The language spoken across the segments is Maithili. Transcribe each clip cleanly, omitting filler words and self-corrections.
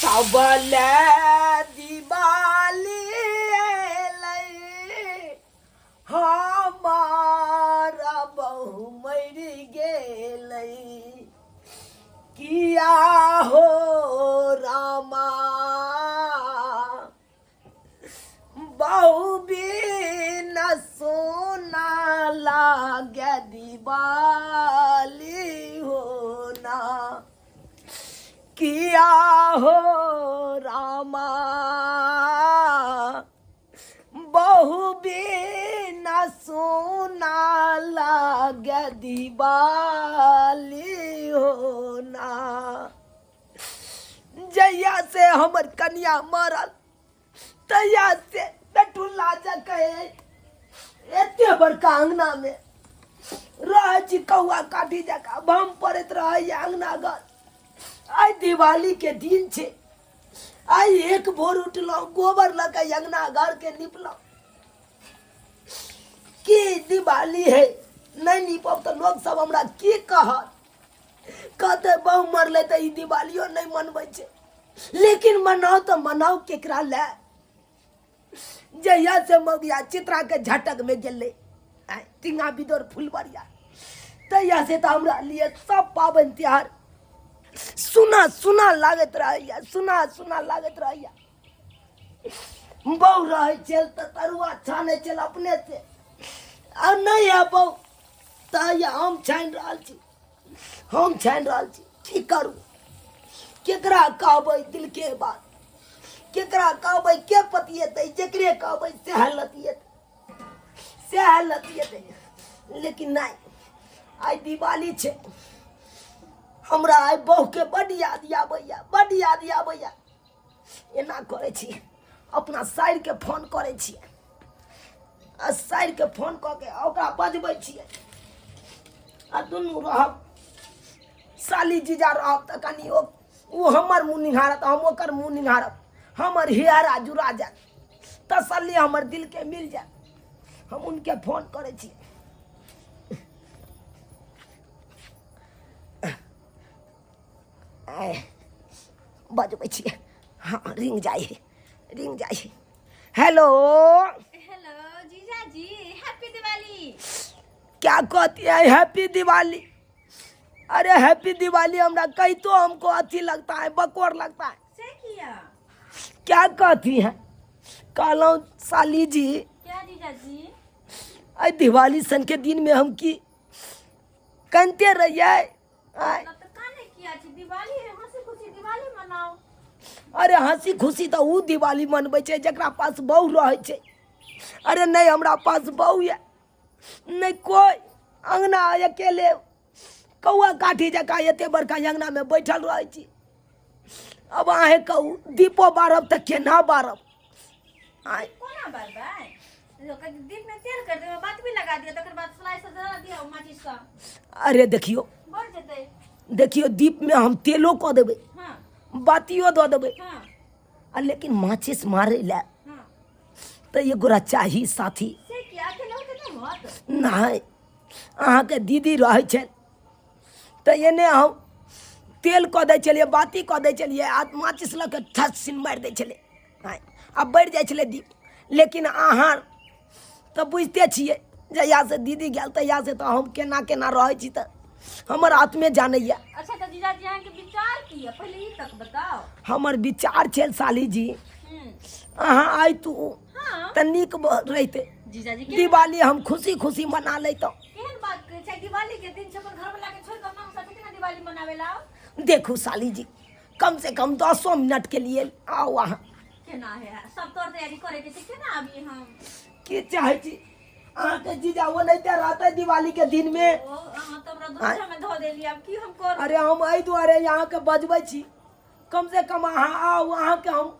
सबले दिवाली एलै हमार बहु मरि गेलै किया हो रामा बहु बिना सोना लागे दिवाली हो ना किया हो रामा बहु बिना सोना लागे दिवाली हो ना। जहिया से हमर कनिया मरल तहिया से बेटुल्ला जके एते बड़का अंगना में रहै छी, कौआ काठी जकाँ बम पड़ैत रहैया अंगना घर। आइ दिवाली के दिन छै, आइ एक भोर उठलहुँ, गोबर लऽ के अंगना घर के निपलहुँ। की दिवाली है, नहि निपब तऽ लोक सब हमरा की कहत? कहते बहु मरलै तऽ ई दिवालियो नहि मनबै छै। लेकिन मनाउ तऽ मनाउ केकरा लए? जहिया से मगिया चित्रा के झटक में गेलै आँय, टिंगा बिदोर फुलबरिया, तहिया से तऽ हमरा लिए सब पाबनि तिहार सुना सुना लागैत रहैया, सुना सुना लागैत रहैया। बहु रहै छल तऽ तरुआ छानै छल अपने से, आ नहि है बहु तऽ हम छानि रहल छी, हम छानि रहल छी। की करू, केकरा कहबै दिल के बात, केकरा कहबै, के पतिएतै? जकरे कहबै सएह लतिएतै, सएह लतिएतै। लेकिन नहि, आइ दिवाली छै, हमरा आइ बहुके बड्ड याद आबैया, बड्ड याद आबैया। एना करै छी, अपना साइरके फोन करै छियै आ साइरके फोन कऽ के ओकरा बजबै छियै आ दुनू रहब, साली जीजा रहब तऽ कनि ओ ओ हमर मुँह निहारत, हम ओकर मुँह निहारब, हमर हियारा जुड़ा जायत, तसल्ली हमर दिलके मिल जायत। हम उनके फोन करै छी। बजबै छियै। हँ, रिंग जाइ है, रिंग जाइ है। हेलो। हेलो जीजा जी, हैप्पी दिवाली। क्या कहती है हैप्पी दिवाली? अरे हैप्पी दिवाली हमरा कही तो हमको अथी लगता है, बकोर लगता है। से किया? क्या कहती है? कहलहुँ साली जी। क्या जीजा जी? अइ दिवाली सन के दिन में हम की कनते रहिए? आय। मतलब तऽ काने किया छी? दिवाली है, हंसी खुशी दिवाली मनाओ। अरे हंसी खुशी तऽ उ दिवाली मनबै छै जकरा पास बहु रहै छै। अरे नहि हमरा पास बहु यऽ, नहि कोइ, अङ्गना अकेले कौआ काठी जकाँ एते बड़का अङ्गनामे बैठल रहै छी। अब अहेँ कहू, दीपो बारब तऽ केना बारब? आँय। कोना बारबै? लोक दीप में तेल कर देबै, बात भी लगा दियौ, तकर बाद सलाई से जरा दियौ माचिस सँ। अरे देखियौ, बढ़ जेतै। देखियौ, दीपमे हम तेलो कऽ देबै, बातियो दऽ देबै, आ लेकिन माचिस मारै लए तऽ एगोरा चाही साथी। से किया, अकेले होते नहि होत? नहि, अहाँके दीदी रहै छै तऽ एने हम तेल कऽ दै छलियै, बाती कऽ दै छलियै आ माचिस लऽ कऽ ठस सिन मारि दै छलै आ बढ़ि जाइ छलै दीप। लेकिन अहाँ तऽ बुझिते छियै, जहियासँ दीदी गेल तहियासँ तऽ हम केना केना रहै छी तऽ हमर आत्मे जानैए। अच्छा तऽ जीजाजी, अहाँके विचार की यऽ, पहिले ई तक बताउ। हमर विचार छै साली जी, अहाँ आइतू तऽ नीक रहितै। जीजाजी, दिवाली हम खुशी खुशी मना लैतहुँ। केहन बात कहै छै? दिवाली के दिन छै, अपन घरवाला के छोड़ि कऽ हम सब केना दिवाली मनावे ला आउ? देखू साली जी, कम से कम 10 मिनट के लिए आउ अहाँ। केना है, सब तोर तैयारी करे के छै, केना आबी हम? की चाहै छी? अहाँके जीजा ओनाहिते रहतै दिवाली के दिन में? ओ अहाँ तऽ हमरा दुविधा में धऽ देली, आब की हम करू? अरे हम एहि दुआरे अहाँके बजबै छी, कम से कम अहाँ आउ, अहाँके हम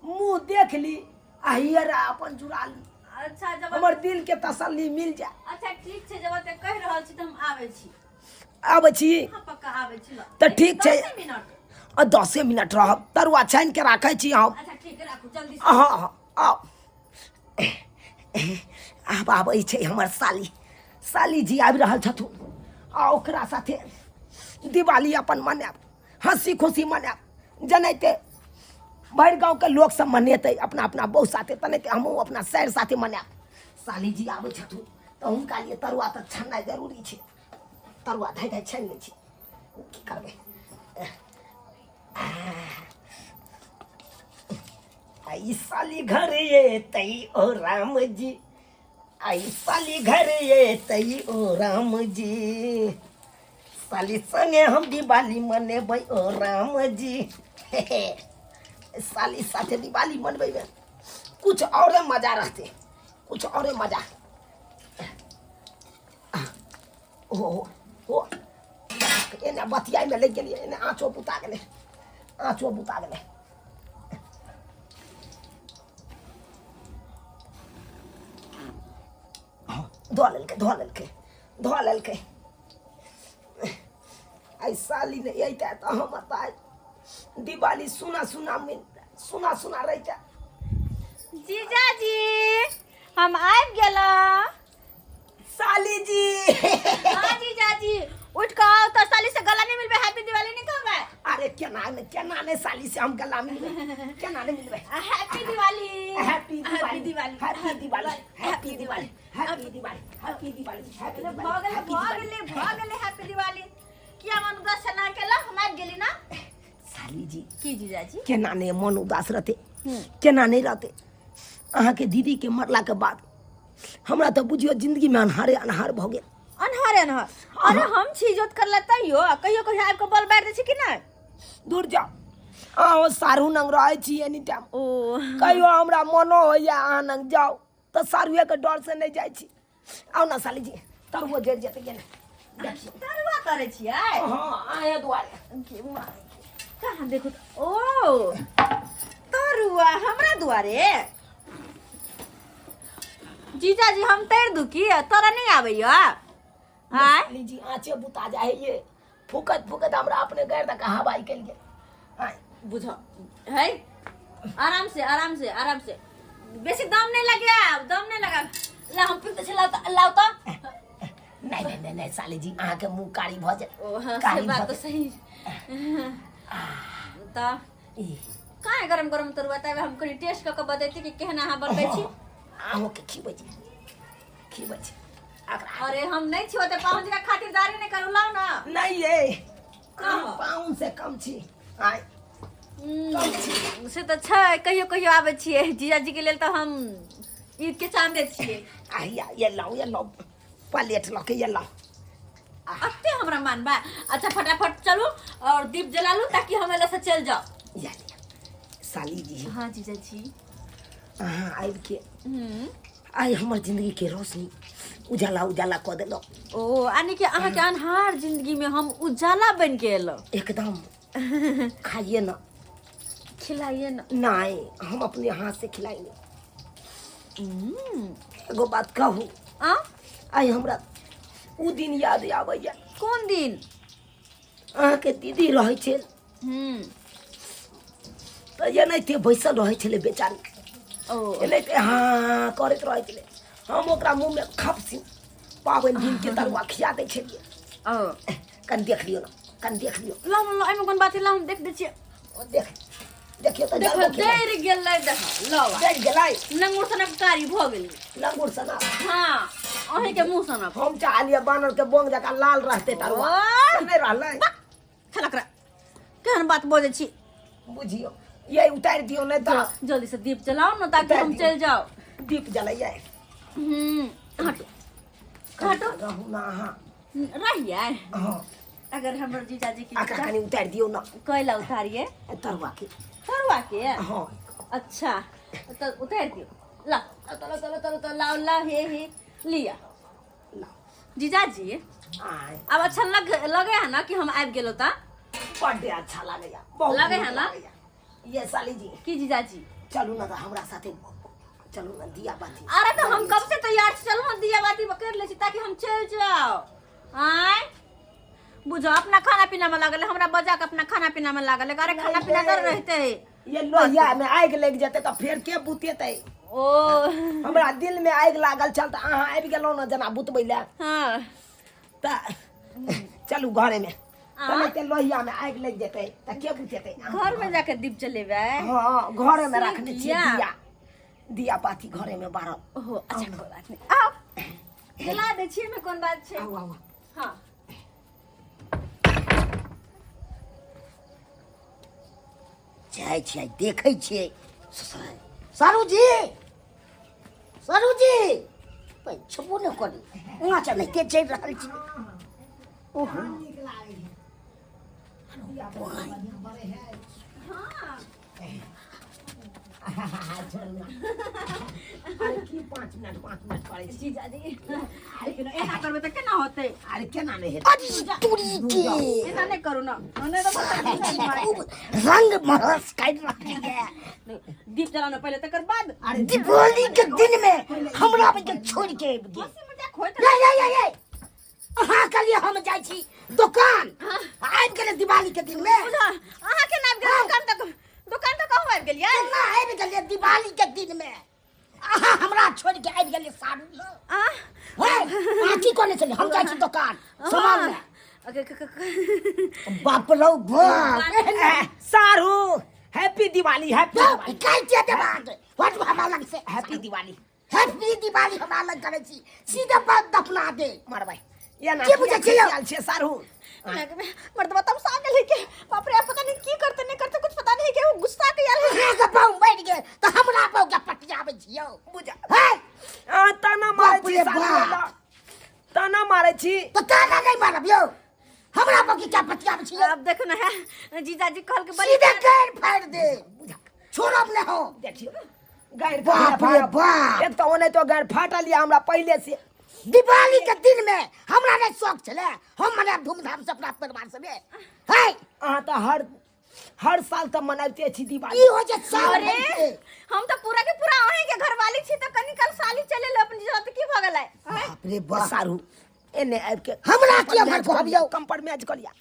मुँह देख ली आ हियर अपन जुड़ा ली। अच्छा, जब हमर दिल के तसल्ली मिल जाए। अच्छा ठीक छै, जब एते कहि रहल छी तऽ हम आबै छी। आबै छी? हाँ, पक्का आबै छी। तऽ ठीक छै। 10 मिनट। आ 10 मिनट रहब, तरुआ छानि के राखै छी हम। अच्छा ठीक है, राखू जल्दी से। हँ हँ, आउ। आब आबै छै हमर साली, साली जी आबि रहल छथुन आ ओकरा साथे दिवाली अपन मनायब, हंसी खुशी मनायब। जनैते भरि गाँवके लोक सब मनेतै अपना अपना बहु साथे, तनाहिते हमहूँ अपना सैर साथे मनायब। साली जी आबै छथुन तऽ हुनका लिए तरुआ तऽ छननाइ जरूरी छै। तरुआ धाइ धाइ छानि लै छी, की करबै। आई साली घर एतै ओ राम जी, आई साली घर एतै ओ राम जी, साली संगे हम दिवाली मनेबै ओ राम जी। साली साथे दिवाली मनबै में कुछ औरे मजा रहते, कुछ औरे मजा। ओ ओ एने बतियाइमे लागि गेलियै, एने आँचो बुता गेलै, आँचो बुता गेलै। धऽ लेलकै, धऽ लेलकै, धऽ लेलकै। आइ साली नहि अइतै तऽ हमर तऽ आइ दिवाली सुना सुना सुना सुना रहितै। जीजाजी हम आबि गेलहुँ। साली जी। हाँ जीजाजी, उठ के आओ तो साली से गला नहीं मिलबे, हैप्पी दिवाली नहीं कहबे। अरे केना ने, केना ने साली से हम गला मिलबे, केना ने मिलबे। Happy Diwali. Happy Diwali, happy Diwali, happy Diwali, happy Diwali, happy Diwali, happy भऽ गेलै, भऽ गेलै, भऽ गेलै हैप्पी दिवाली। किया मन उदास छल अहाँके? ला हम आबि गेली ना। साली जी। की जीजाजी? केना ने मन उदास रहते, केना नहीं रहते। अहाँके दीदी के मरला के बाद हमरा तऽ बुझियौ जिंदगी में अन्हारे अन्हार भऽ गेल। अन्हारे अन्हार? अरे हम छी जोत करला तैयो आ कहियो कहियो आबि कऽ बल बारि दै छी कि नहि? दूर जाउ, अहाँ सारू नंग रहै छी एनी टाइम। ओ कहियो हमरा मनो होइया अहाँ नंग जाउ तऽ सारुएके डर से नहि जाइ छी। आउ ना साली जी, तरुओ जरि जेतै गेने। देखियौ तरुआ तरै छियै? हँ, अहें दुआरे। के माय, कहाँ देखू तऽ? ओ तरुआ हमरा दुआरे? जीजाजी हम तैर दू की? तोरा नहीं आबैया? आय साली जी आँचे बुता जाइ ये, फुकत फुकत हमरा अपने गैर तक हवा निकलि गेल। आय बुझ है, आराम से, आराम से, आराम से, बेसी दम नहीं लगे, दम नहीं लगा। ला हम पिक लाओ तो, लाओ तो। नहीं नहीं नहीं नहीं साली जी, अहाँके मुँह कारी भऽ जायत। ओ हाँ, कारी से बात भऽ तो जायत। सही। तऽ ई, काहे गरम गरम तरुआ? तब हम कनि टेस्ट कऽ के बतैती कि केहन अहाँ बनबै छी। अहूँके खिबै छी, खिबै छी अकरा। अरे हम नहीं छी ओते पाहुन जी का खातिरदारी नहीं करू, लाओ ना। नहीं ये कहाँ? पाहुन से कम छी। आय कम छी। से तऽ छै, कहियो कहियो आबै छियै जीजाजी के लेल तऽ हम ईद के चाँदे छियै। आहिया ये लाओ, ये लाओ प्लेट लऽ के, ये लाओ। अते हमरा मानबा। अच्छा फटाफट चलू और दीप जला लू ताकि हम एला से चल जाओ। या लिया साली जी। हाँ जीजाजी। अहाँ आबि के आइ हमर जिंदगी के रोशनी उजाला उजाला कऽ देलहुँ। ओ यानी कि अहाँके अन्हार जिंदगी में हम उजाला बन के एलहुँ। एकदम। खाइए ना। खिलाइए ना। नहीं, हम अपने हाथ से खिलाएंगे। एगो बात कहू? आ? आइ हमरा उ दिन याद आबैया। कोन दिन? अहाँके दीदी रहै छै तऽ एनाहिते बैसल रहै छलै बेचारी। ओ एनाहिते हाँ करैत रहै छलै, हम ओकरा मुँहमे खपसी पाबनि दिनके तरुआ खिया दै छलियै। ओ कनि देख लियौ ने, कनि देख लियौ। लाउ लाउ, एहिमे कोन बात है, लाउ हम देख दै छियै। ओ देख, देखियौ तऽ। देखो जरबो केलक। जरि गेलै, देखो लाउ। जरि गेलै। लंगूर सनक कारी भऽ गेलै। लंगूर सनक? हाँ, अहींके मुँह सनक। हम चाहलियै बानर के बोंग जकाँ लाल रहतै तरुआ। ओ! से नहि रहलै। खेलक रे, केहन बात बजै छी। बुझियौ ये, उतारि दियौ नहि तऽ। जल्दी से दीप जलाओ ना ताकि उतारि हम दियौ। चल जाओ। दीप जलैयै। हटो हटो। रहू ना अहाँ। रहियै। हँ। अगर हमर जीजाजी के एकरा कनि उतारि दियौ ना। कैला उतारिए? तरुआ के। तरुआ के? हँ। अच्छा तो उतारि दियौ। ला तलो तलो तलो तलो, लाओ ला, हे हे लिया। लाउ। जीजाजी। आय। अब अच्छा लग लगे है ना कि हम आबि गेलो ता? बड्ड अच्छा लागैया, बहुत लगे है नीक ना? लागैया। ये साली जी। की जीजाजी? चलू ना तऽ हमरा साथे चलू ना दिया बाती। अरे तो हम कब से तैयार छी, चलू ना दिया बाती कर ले छी ताकि हम चल जाओ। आय बुझो अपना खाना पीना में लागल है, हमरा बजा के अपना खाना पीना में लागल है। अरे खाना पीना कर रहते है। ये लोहिया में आगि लागि जेतै तऽ फेर के बुतेतै? ओ हमरा दिल में आगि लागल छल तऽ अहाँ आबि गेलहुँ ने जेना बुतबै लए। हाँ। तऽ चलू घरे में। तने लोहिया में आगि लग जेतै त के बुझेतै? घर में जाके दीप जलेबै? हाँ, घरे में रखने छियै। दिया? दिया, दिया बाती घरे में बारब। ओहो, अच्छा, कोई बात नहीं, आओ जला दै छियै, में कोन बात छै। आउ, आउ। हाँ। जाइ छियै, देखै छियै। सारू जी, सारू जी, छुपू ने करी, वहाँ चलैते चलि रहल छी। ओहो। नीक लागै है दिया बढ़िआँ बरै है। हाँ। अरे की 5 मिनट 5 मिनट करै छी? जीजाजी, लेकिन एना करबै तऽ केना होतै? अरे केना नहि हेतै? अरे तोरी के। एना नहि करू ना, नहि तऽ खूब रंग महस काटि रहल है। दीप जलाना पहिले, तकर बाद। अरे दीपावली के दिन में हमरा के छोड़ के आबि गेल। हँसी मजाक होइत। ये ये ये ये, अहाँ कहलियै हम जाइ छी दोकान, आबि गेलै दिवाली के दिन में। अहाँ केना आबि गेल दुकान तक? दुकान तक कहूँ आबि गेलियै? केना आबि गेलियै दिवाली के दिन में? अहाँ हमरा छोड़ के आबि गेलियै सारू। आ हे, अहाँ की कहने छलियै? हम जाइ छी दोकान सामान ले। बाप रौ बाप। सारू, हैप्पी दिवाली, हैप्पी दिवाली। काहे छियै देबाक हट हमरा लग से। हैप्पी दिवाली। हैप्पी दिवाली हमरा लग करै छी, सीधे बात दफना दे। मरबै एना? की बुझै छियै? आयल छियै सारू। मर्दबा तमसा गेल के, बाप रे, पता नहीं की करते नहीं करते, कुछ पता नहीं के, वो गुस्सा के आयल है। अहाँके बहु मरि गेल तऽ हमरा बहुके पटियाबै छियौ? बुझा हे। आ ताना मारै बाप छी रे सारू। बाप। एना ताना मारै छी। तऽ ताना नहि मारब यौ, हमरा बहुके क्या पटियाबै छियौ? अब देखो ना है, जीजाजी कहल के बड़ी सीधे गारि फाड़ि दे, बुझा। छोड़ब नहि हम। देखियौ गारि। बाप रे बाप। एक तऽ ओनाहितो गारि फाटल यऽ हमरा पहिले से। दिवाली के दिन में हमरा नहि शौक छलै हम मनायब धूमधाम से अपना परिवार संगे है? अहाँ तऽ हर हर साल तऽ मनाबिते छी दिवाली। ई हो जे साल अरे भरि के। हम तो पूरा के पूरा अहीं के घरवाली छी, तो कनी कल साली चले लो अपन जीजा, तो की भऽ गेलै? बाप रे बाप। सारू, एने आबि के हमरा की अमर कहबियौ? कम्प्रोमाइज कऽ लिअ।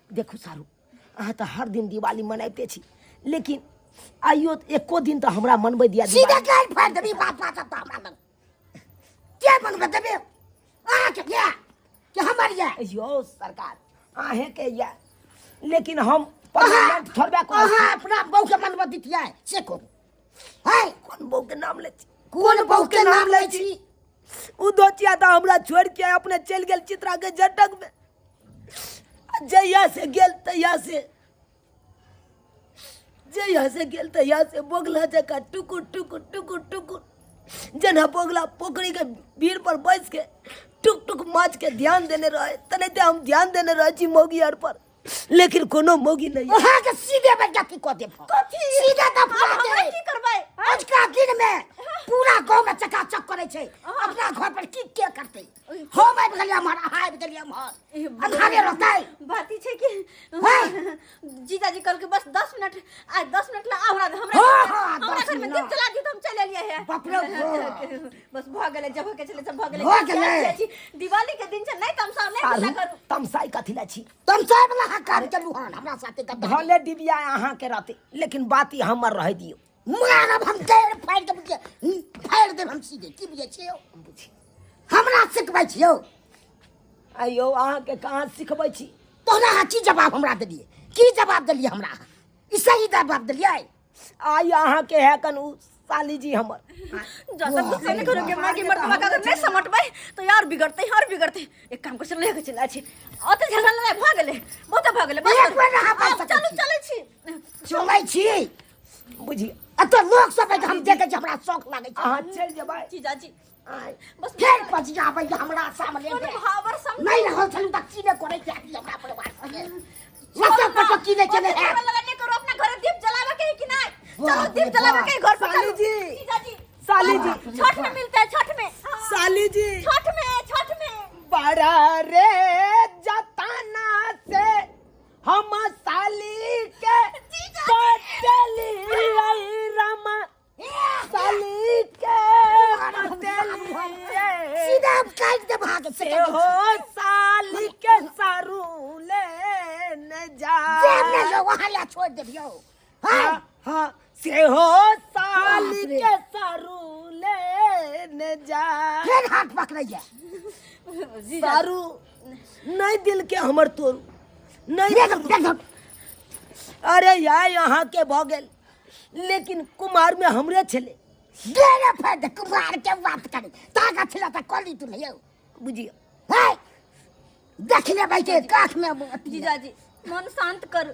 देखू सारू, अहाँ तऽ हर दिन दिवाली मनाबिते छी, लेकिन आइयो एको दिन तऽ हमरा मनबै दिया सीधे दिवाली। गारि फाड़ि देबी, बात बात तऽ हमरा लग के मनबै देबे? अहाँके ये कि हमर ये? यौ सरकार, अहेंके ये, लेकिन हम परमानेंट थोड़बे करै छी। अहाँ अपना बहू के मनबऽ दितियै से कहू है? कोन बहू के नाम लै छी? कोन बहू के नाम लै छी? उ दोचिया तऽ हमरा छोड़ के अपने चलि गेल चित्रा के जटक में। आ जहिया से गेल तहिया से, जहिया से गेल तहिया से बोगला जकाँ टुकुर टुकुर टुकुर टुकुर, जेना बोगला पोखरी के भीड़ पर बैस के टुक टुक माछ के ध्यान देने रहे, तेनाहिते हम ध्यान देने रहै छी मौगी आर पर, लेकिन कोनो मौगी नहीं। अहाँके सीधे बैठ की कऽ देब? कथी? सीधे दफना आब हमरा दे। की करबै? अजुका दिन में पूरा गाँव में चकाचक करै छै, अपना घर पर की के करतै? हम आबि गेलियै एम्हर, अहाँ आबि गेलियै एम्हर, अन्हारे रहतै। बात ई छै कि हैं? जीजाजी कहलकै बस 10 मिनट, आ 10 मिनट ला हमरा हमरा हाँ, हाँ, हमरा 10 घर में मिनट। दीप जला दी तऽ हम चलि एलियै हे। बाप रे बाप। बस भऽ गेलै, जब के छलै सब भऽ गेलै। भऽ गेलै। छी, दिवाली के दिन छै, नहि तमसाउ, नहि गुस्सा सारू, करू। तमसाइ कथी लए छी? तमसाय वाला अहाँ काज चलू हन हमरा साथे गद्दारी। भले डिबिया अहाँके रहतै, लेकिन बात ई हमर रहै दियौ। मारब हम, गारि फाड़ि देब के फाड़ि देब हम सीधे। की बुझै छियै यौ? बुझी। हमरा सिखबै छियौ? आइयो अहाँके कहाँ सिखबै छी? तोहरा अहाँ की जवाब हमरा देलियै? की जवाब देलियै हमरा अहाँ? ई सही जवाब देलियै? आइ अहाँके है कन उ साली जी हमर। ज्यादा गुस्सा नहीं करोगे माँ की। मर्दबा का अगर नहीं समटबै तो यार बिगड़ते और बिगड़ते। एक काम कर, चल लेके चला छी, ओते झगड़ा लड़ाई भऽ गेलै, बहुत भऽ गेलै, बस एक करू। बेर अहाँ बाजि आब सकै चलू छी। चलै छी। चलै छी। बुझियौ। एतऽ लोक सब है, हम देखै छी, हमरा शौक लागै छै। अहाँ चलि जेबै। जीजाजी। आइ बस। फेर पजियाबै हमरा सामने। कोनो भावर समझ नहि रहल छलहुँ तऽ की नहि करै छै हमरा परिवार संगे? लटक पटक की नहि केने ओते हैत? झगड़ा लड़ाई नहीं करू, अपना घरे दीप जलावे के है कि नहीं? चलो। बाप दीप रे जलावे बाप। के है घर पर। साली चलू। जी। जीजाजी। साली जी। छठ में मिलते हैं, छठ में, हाँ। साली जी। छठ में, छठ में। बड़ा रे जताना से हम साली के पटली आई रामा, साली के पटली। सीधा हम काटि देब अहाँके से से हो साली के सारू ले न जा। जेब नहि यौ, अहाँ लए छोड़ि देब यौ। हाँ हाँ, से हो साली बाप रे। के सारू ले न जा। फेर हाथ पकड़ैया। सारू, नहीं दिल के हमर तोरू, नहि। देख देख। अरे यार, अहाँके भऽ गेल, लेकिन कुमार में हमरे छलै। दे रे फेर कुमार के बात करे ताकत छला त कली तू नहीं बुझियौ। है देख ले भाई के काख में अथी। जीजाजी, मन शांत कर।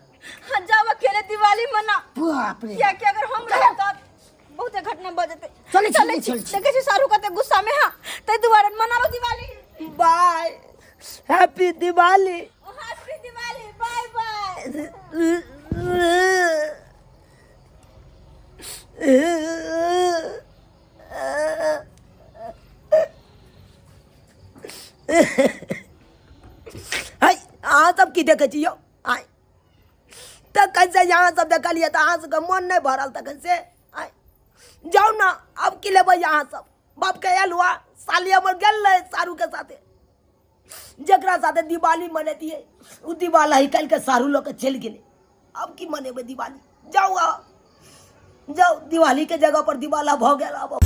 हाँ, जाओ अकेले दिवाली मना। बाप रे। क्या कि अगर हम रहब त बहुते घटना भऽ जेतै। चलै छी, चलै चलै छी। छी। देखै छी सारू कते गुस्सा में। हाँ, ताहि दुआरे मनाबो Diwali. Bye, happy Diwali. Happy Diwali, bye bye. है, अहाँ सब की देखै छी यौ? आय तखन से अहाँ सब देखलियै तऽ अहाँ सबके मन नहि भरल तखन से। आय जाउ ने, आब की लेबै अहाँ सब? बापके आयल हुआ, साली हमर गेल रहै सारूके साथे। जकरा साथे दिवाली मनेतियै ओ दिवाला निकालि कऽ सारू लऽ कऽ चलि गेलै। आब की मनेबै दिवाली? जाउ आब जाउ, दिवालीके जगह पर दिवाला भऽ गेल आब।